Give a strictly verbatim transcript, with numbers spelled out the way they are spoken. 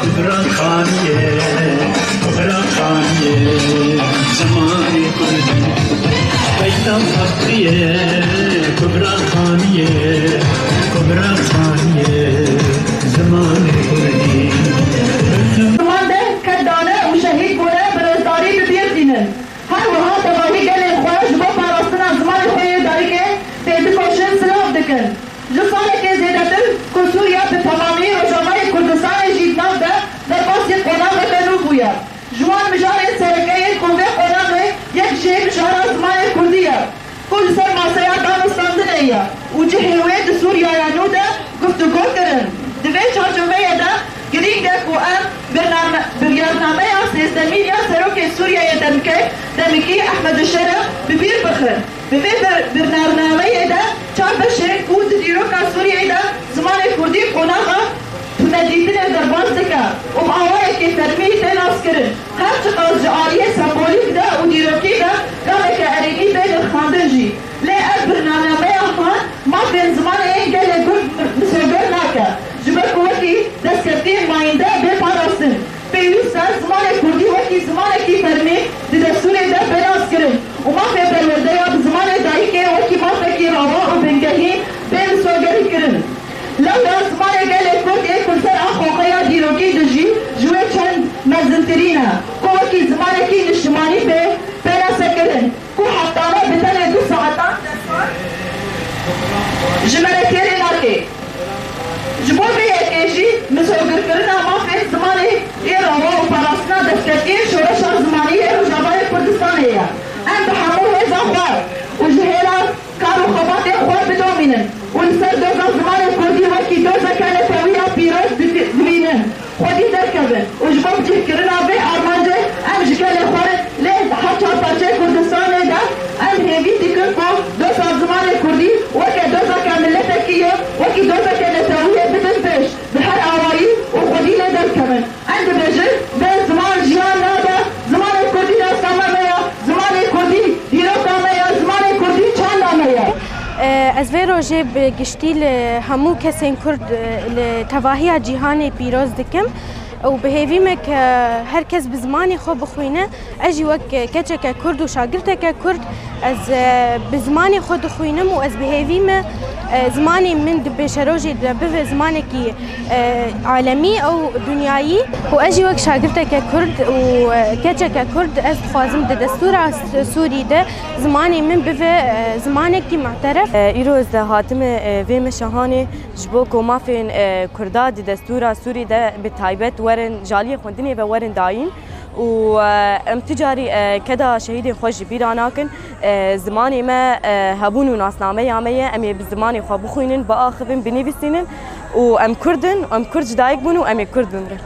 Kubra Xaniye, Kubra Xaniye, zimanê kurdî. Peyda Faxriye, Kubra Xaniye, Kubra Xaniye, zimanê kurdî. Ziman de qet dane û şehîd bûne, bi rêzdarî bi bîr tînin. Her wiha tevahî gelên xwe ji bo parastina zimanê xwe yê dayikê têdikoşin, silav dikin. Ji salekê zêdetir ku Sûriya bi temamî Rojavayê Kurdistanê jî di nav de derbasî qonaxeke nû bûye. Ji wan mijarên sereke yên ku vê qonaxê yek jê mijara zimanê kurdî ye, ku li ser maseya danûstandinê ye û cihê wê di Sûriyaya nû de guftûgo kirin. Di vê çarçoveyê de girîng e ku em birname-, biryarnameya sêzdemîn ya Serokê Sûriyeyê demkê, demikî Ehmed Şera bi bîr bixin. Bi vê bir-, birnarnameyê de çar beşên ku di dîroka Sûriyeyê de zimanê kurdî qonaxa tunedîtinê derbas dike û bi awayekî fermî tê naskirin. Her çiqas ji aliyê sembolîk de û dîrokî de gameke erênî bê nirxandin jî. Lê ev birnameya han mafên zimanê yên gelê Kurd misoger nake. Ji ber ku wekî destkeftiyên mayînde bê parastin. Pêwîst e zimanê kurdî wekî zimanekî fermî di destûrê de bê naskirin û mafê perwerdeya bi zimanê dayikê wekî mafekî rawa û bingehîn bê misogerîkirin. Lewra zimanê gelê Kurd ê ku li ser ev qoxeya dîrokî dijî, ji wê çend mezintirîn e ku wekî zimanekî niştimanî bê pênasekirin, ku heftane bi tenê du saetan ji me re têrê nake. Ji bo vê yekê jî misogerkirina mafên zimanê yê rawa û parastina destkeftiyên şoreşa zimanî yê Rojavayê Kurdistanê ye. Em bi hemû hêza xwe û ji hêla kar û xebatên xwe bidomînin û li ser doza zimanê kurdî wekî dozeke netewî ya pîroz difi-, divînin. Xwedî derkevin û ji bo bicihkirina vê armancê em ji gelê xwe re lê her çar parçeyê Kurdistanê de em hêvî dikin ku doza zimanê kurdî weke dozeke miletekî yê, wekî dozeke netewî yê bidin pêş, bi her awayî û xwedî lê derkevin. Em dibêjin, bê ziman jiyan nabe, zimanê kurdî nasname me ye, zimanê kurdî dîroka me ye, zimanê kurdî çanda me ye. Ez vê rojê bi giştî li hemû kesên Kurd, li tevahiya cîhanê pîroz dikim û bi hêvî me ke her kes bi zimanê xwe bixwîne. Ez jî wek keçeke Kurd û şagirteke Kurd, ez, e, bi zimanê xwe dixwînim û ez bi hêvî me, e, zimanê min di pêşerojê de bibe zimanekî, e, alemî û dinyayî. Û ez jî wek şagirteke Kurd û, e, keçeke Kurd, ez dixwazim di destûra Sûrî de zimanê min bibe, e, zimanekî mu'teref. E, îro ez de hatime, e, vê meşehanê ji bo ku mafên, e, Kurda di destûra Sûrî de bi taybet werin, ji aliyê xwendinê ve werin dayîn û, e, em tu carî, e, keda şehîdên xwe ji bîra nakin. E, zimanê me, e, hebûn û nasnameya me ye. Em ê bi zimanê xwe bixwînin, biaxivin, binivîsînin û em Kurd in, em Kurd ji dayik bûn û em ê Kurd bimrin.